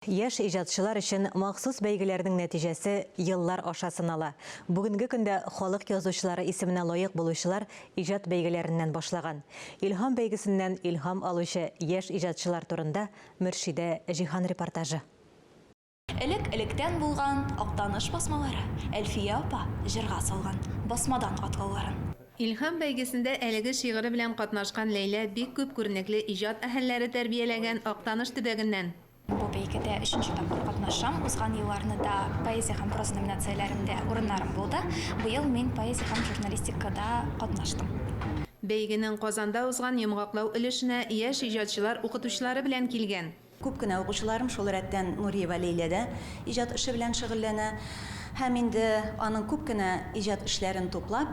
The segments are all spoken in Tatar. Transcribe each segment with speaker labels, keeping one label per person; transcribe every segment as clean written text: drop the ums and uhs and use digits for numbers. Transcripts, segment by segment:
Speaker 1: Яшь иҗатчылар өчен махсус бәйгеләрнең нәтиҗәсе еллар аша сынала. Бүгенге көндә халык язучылары исеменә лаек булучылар иҗат бәйгеләреннән башлаган. Илһам бәйгесеннән илһам алучы яшь иҗатчылар турында Мөршидә Җиһан репортажы.
Speaker 2: Элек-электән булган Актаныш басмалары, Әлфия апа җырга салган басмадан катлауларын.
Speaker 3: Илһам бәйгесендә әлеге шигыре белән катнашкан Ләйлә бик күп күренекле иҗат әһелләре тәрбияләгән Актаныш төбәгеннән.
Speaker 2: Бу бәйгедә өченче тапкыр катнашам. Узган елларны да поэзия һәм проза номинацияләрендә урыннарым булды. Быел мин поэзия һәм журналистикада катнаштым.
Speaker 3: Бәйгенең Казанда узган йомгаклау өлешенә яшь иҗатчылар укытучылары белән килгән.
Speaker 4: Күп кенә укучыларым, шул рәттән Нуриева Ләйлә дә иҗат эше белән шөгыльләнә. Һәм инде аның күп кенә иҗат эшләрен туплап,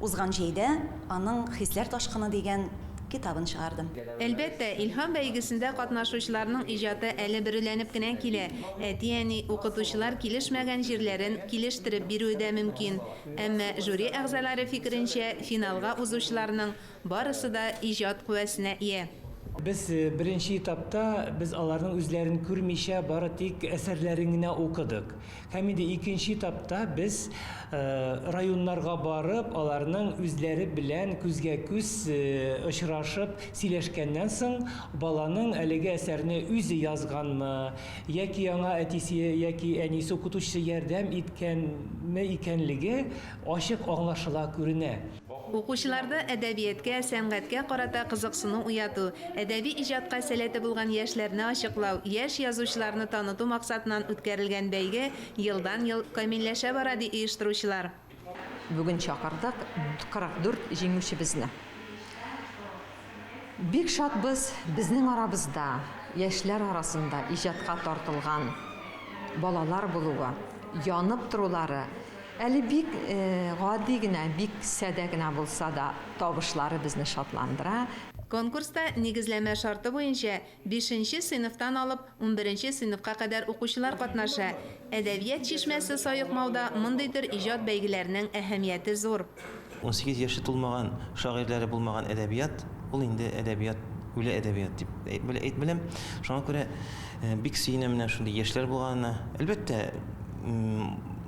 Speaker 4: узган җәйдә аның Хисләр ташкыны дигән китабын чыгардым.
Speaker 3: Әлбәттә, Илһам бәйгесендә катнашучыларның иҗаты әле бөреләнеп кенә килә, әти-әни, укытучылар килешмәгән җирләрен килештереп бирүе дә мөмкин. Әмма жюри әгъзалары фикеренчә, финалга узучыларның барысы да иҗат куәсенә ия.
Speaker 5: Без беренче этапта без аларның үзләрен күрмичә, бары тик әсәрләрен генә укыдык. Һәм инде икенче этапта без районнарга барып, аларның үзләре белән күзгә-күз очрашып сөйләшкәннән соң, баланың әлеге әсәрне үзе язганмы, яки аңа әтисе яки әнисе укытучысы ярдәм иткәнме икәнлеге ачык аңлашыла, күренә.
Speaker 3: Укучыларда әдәбияткә, сәнгатькә карата кызыксыну уяту, әдәби иҗатка сәләте булган яшьләрне ачыклау, яшь язучыларны таныту максатыннан үткәрелгән бәйге елдан-ел камилләшә бара, ди оештыручылар.
Speaker 6: Бүген чакырдык 44 җиңүчебезне. Бик шатбыз, безнең арабызда, яшьләр арасында иҗатка тартылган балалар булуы, янып торулары, Әле бик гади генә, бик садә генә булса да, табышлары безне шатландыра.
Speaker 3: Конкурста нигезләмә шарты буенча бишенче сыйныфтан алып унберенче сыйныфка кадәр укучылар катнаша. Әдәбият чишмәсе саекмауда мондый төр иҗат бәйгеләренең әһәмияте зур.
Speaker 7: 18 яше тулмаган шагыйрьләре булмаган әдәбият, ул инде әдәбият, үле әдәбият дип әйт беләм. Шуңа күрә бик сөенәм менә шундый яшьләр булганына. Әлбәттә,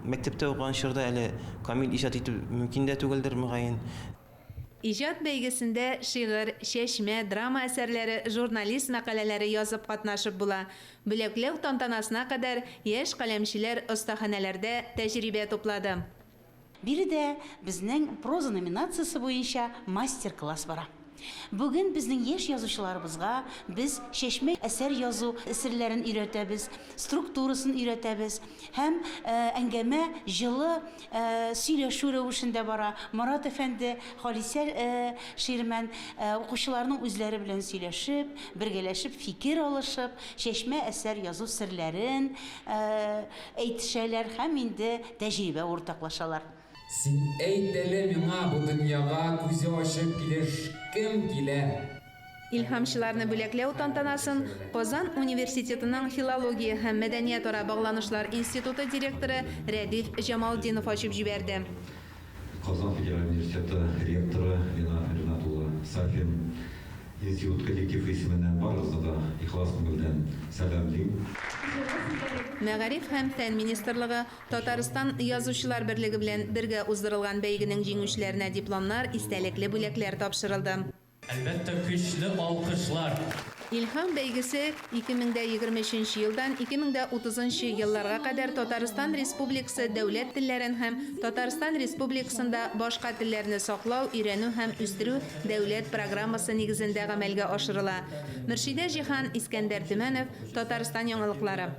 Speaker 7: мәктәптә укыган чорда әле камил иҗат итү мөмкин дә түгелдер, мөгаен.
Speaker 3: Иҗат бәйгесендә шигырь, чәчмә, драма әсәрләре, журналист мәкаләләре язып катнашып була. Бүләкләү тантанасына кадәр яшь каләмчеләр остаханәләрдә тәҗрибә туплады.
Speaker 8: Биредә безнең проза номинациясе буенча мастер-класс бара. Бүген безнең яшь язучыларыбызга без чәчмә әсәр язу серләрен өйрәтәбез, структурасын өйрәтәбез һәм әңгәмә җылы сөйләшү рәвешендә бара. Марат әфәнде, Халисә Ширмән укучыларның үзләре белән сөйләшеп, бергәләшеп фикер алышып, чәчмә әсәр язу серләрен әйтешәләр һәм инде тәҗрибә уртаклашалар.
Speaker 9: Син әйт әле миңа, бу дөньяга күзе ачык килеш кем килә?
Speaker 3: Илһамчыларны бүләкләү тантанасын Казан университетының Филология һәм мәдәниятара багланышлар институты директоры Рәдиф Җамалтдинов ачып җибәрде.
Speaker 10: Казан федераль университеты ректоры Ринат Ринат улы Сафин Институт коллективы исеменнән барыгызны да ихлас күңелдән сәламлим.
Speaker 3: Мәгариф һәм фән министрлыгы, Татарстан Язучылар берлеге белән бергә уздырылган бәйгенең җиңүчеләренә дипломнар, истәлекле бүләкләр тапшырылды.
Speaker 11: Әлбәттә, көчле алкышлар.
Speaker 3: Илһам бәйгесе 2023 нче елдан 2030 нчы елларга кадәр Татарстан Республикасы дәүләт телләрен һәм Татарстан Республикасында башка телләрне саклау, өйрәнү һәм үстерү дәүләт программасы нигезендә гамәлгә ашырыла. Мөршидә Җиһан, Искәндәр Төмәнов, Татарстан яңалыклары.